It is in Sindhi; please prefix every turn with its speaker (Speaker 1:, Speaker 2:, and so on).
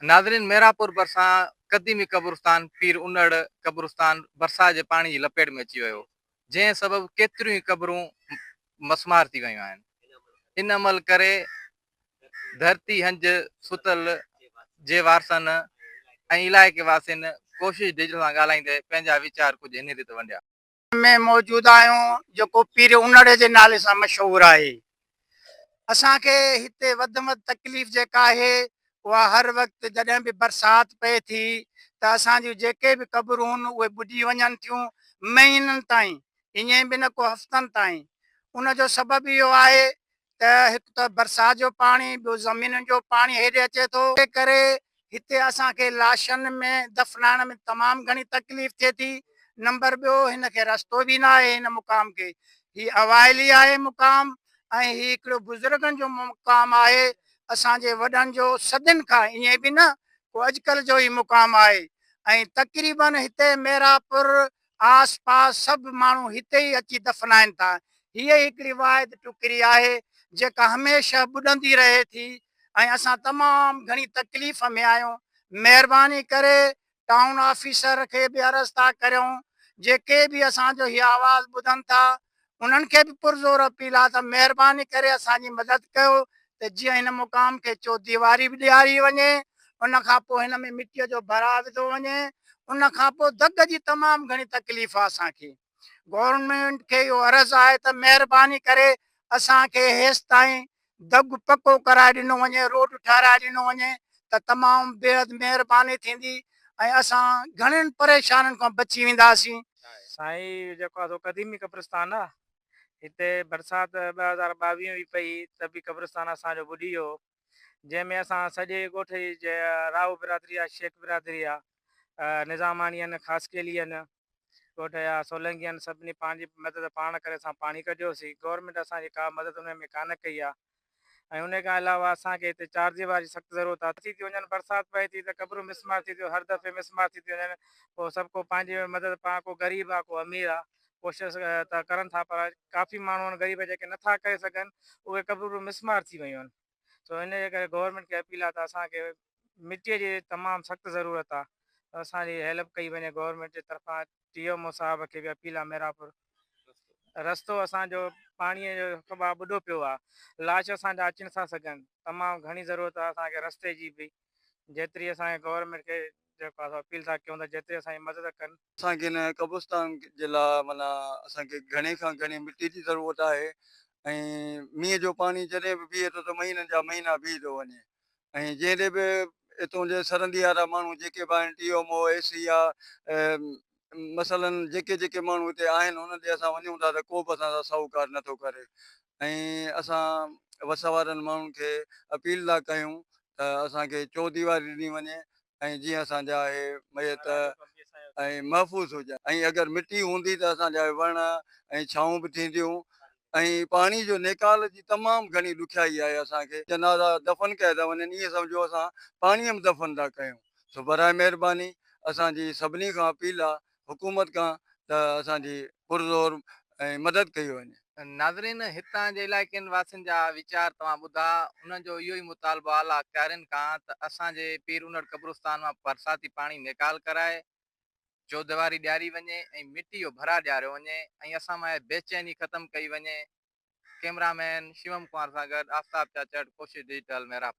Speaker 1: ناظرين ميرانپور ڀرسان قديمي قبرستان پير انڙ قبرستان برسات جي پاڻي جي لپيٽ ۾ اچي ويو جنهن سبب ڪيتريون ئي قبرون مسمار ٿي ويون آهن ان عمل ڪري ڌرتي هنج ستل جي وارثن ۽ علائقي واسين ڪوشش ڊجيٽل سان ڳالهائيندي پنهنجا ويچار ڪجهه هن ريت ونڊيا.
Speaker 2: ۾ موجود آهيون جيڪو پير انڙ جي نالي سان مشهور آهي. اسان کي هتي وڌ ۾ وڌ تڪليف جيڪا آهي اها هر وقت جڏهن به برسات پئي ٿي ته اسان جون جيڪي به قبرون اهي ٻڏي وڃن ٿيون مهينن تائين ائين به نه ڪو هفتن تائين ان جو سبب اهو آهي ته هڪ ته برسات جو پاڻي ٻيو زمينن جو پاڻي هيڏي اچي ٿو ان ڪري هتي اسان کي لاشن ۾ دفنائڻ ۾ تمام گهڻي تڪليف ٿئي ٿي نمبر ٻيو هن کي رستو به نه آهي هن مقام کي هي اوائلي آهي مقام ۽ هي هڪڙو بزرگن جو مقام آهي اسان جي وڏن جو صدين کان ائين به نه ڪو اڄڪلهه جو هي مقام آهي ۽ تقريبن هتي ميراپور آس پاس سڀ ماڻهو هتي ئي اچي دفنائن ٿا. هيء ئي هڪڙي واحد ٽڪري آهي، جيڪا هميشه ٻڏندي رهي ٿي ۽ اسان تمام گهڻي تڪليف ۾ آهيون. مهرباني ڪري ٽائون آفيسر کي به عرض ٿا ڪريون، جيڪي به اسان جو هي آواز ٻڌن ٿا، انهن کي به پرزور اپيل آهي ته مهرباني ڪري اسان جي مدد ڪيو ته جيئن هن مقام کي چوديواري به ڏياري وڃي، ان کان پوء هن ۾ مٽيء جو ڀراء وڌو وڃي، ان کان پوء دڳ جي تمام گهڻي تڪليف آهي اسان کي. گورنمينٽ کي اهو عرض آهي ته مهرباني ڪري اسان کي هيستائين دڳ پڪو ڪرائي ڏنو وڃي، روڊ ٺهرائي ڏنو وڃي ته تمام بيحد مهرباني ٿيندي ۽ اسان گهڻين پريشانين کان بچي وينداسين.
Speaker 3: سائين اهو جيڪو آ سو قديمي قبرستان آ هتي برسات 2022 به پئي ته به قبرستان اسان جو ٻڏي ويو جنهن ۾ اسان سڄي ڳوٺ جي راهو برادري آ شيخ برادري آ نظاماڻي آهن خاصخيلي آهن ڳوٺ جا سولنگي آهن سڀني پنهنجي مدد پاڻ ڪري اسان پاڻي ڪڍيوسين گورنمينٽ اسان جي ڪا مدد ان ۾ ڪانه ڪئي آ ۽ ان کان علاوه اسان کي هتي چار ديواري جي سخت ضرورت آ ٿي ٿي وڃن برسات پئي ٿي ته قبرون مسمار ٿي ٿيون هر دفعي مسمار ٿي ٿيون وڃن پوء سڀ ڪو پنهنجي مدد پاڻ ڪو غريب آ ڪو امير آ ڪوشش ته ڪرن ٿا پر ڪافي ماڻهو آهن غريب جيڪي نٿا ڪري سگهن اهي قبرون مسمار ٿي ويون آهن سو ان جي ڪري گورنمينٽ کي اپيل آ ته اسان کي مٽيء جي تمام سخت ضرورت آ ته اسان جي هيلپ ڪئي وڃي گورنمينٽ جي طرفان ٽي ايم او صاحب کي به اپيل آ ميراپور رستو اسان جو پاڻي جو هڪ ٻا ٻڏو پيو آ لاش اسان جا اچي نٿا سگهن تمام گهڻي ضرورت آ اسان کي رستي جي به جيتري اسان کي گورنمينٽ کي جيڪو آ سو اپيل ٿا ڪيون ته جيتري اسان جي مدد ڪن.
Speaker 4: اسان کي هن قبرستان جي لاء معنيٰ اسان کي گهڻي کان گهڻي مٽي جي ضرورت آهي ۽ مينهن جو پاڻي جڏهن به بيهي ٿو ته مهينن جا مهينا بيهي ٿو وڃي ۽ جنهن ڏي به اتون جي سرندي وارا ماڻهو جيڪي به آهن T M O, A C آ مثلا جيڪي جيڪي ماڻهو هتي آهن انهن ڏي اسان وڃون ٿا ته ڪو به اسان سان ساهوڪار نٿو ڪري ۽ اسان وس وارن ماڻهن کي اپيل ٿا ڪيون ته اسان کي چوديواري ڏني وڃي ۽ جيئن اسان جا اهي ميت ۽ محفوظ هجن ۽ اگر مٽي هوندي ته اسان جا اهي وڻ ۽ ڇانو به ٿينديون ۽ پاڻي جو نيڪال جي تمام گهڻي ڏکيائي آهي اسان کي جنازا دفن ڪيا ٿا وڃن ائين سمجهو اسان پاڻي ۾ دفن ٿا ڪيون سو براء مهرباني اسان جي سڀني کان اپيل آ حڪومت کان ته اسان جي پرزور ۽ مدد ڪئي وڃي.
Speaker 1: ناظرين هتان جي علائقين واسين جا ويچار توهان ٻڌا انهن جو اهو ئي مطالبو اعليٰ اختيارين کان ته اسان جي پير انڙ قبرستان مان برساتي پاڻي نيڪال ڪرائي چوديواري ڏياري وڃي ۽ مٽي جو ڀرا ڏياريو وڃي ۽ اسان مان اها بيچيني ختم ڪئي وڃي ڪئميرا مين شوم ڪمار سان گڏ آفتاب چاچڙ ڪوشش ڊجيٽل محراب.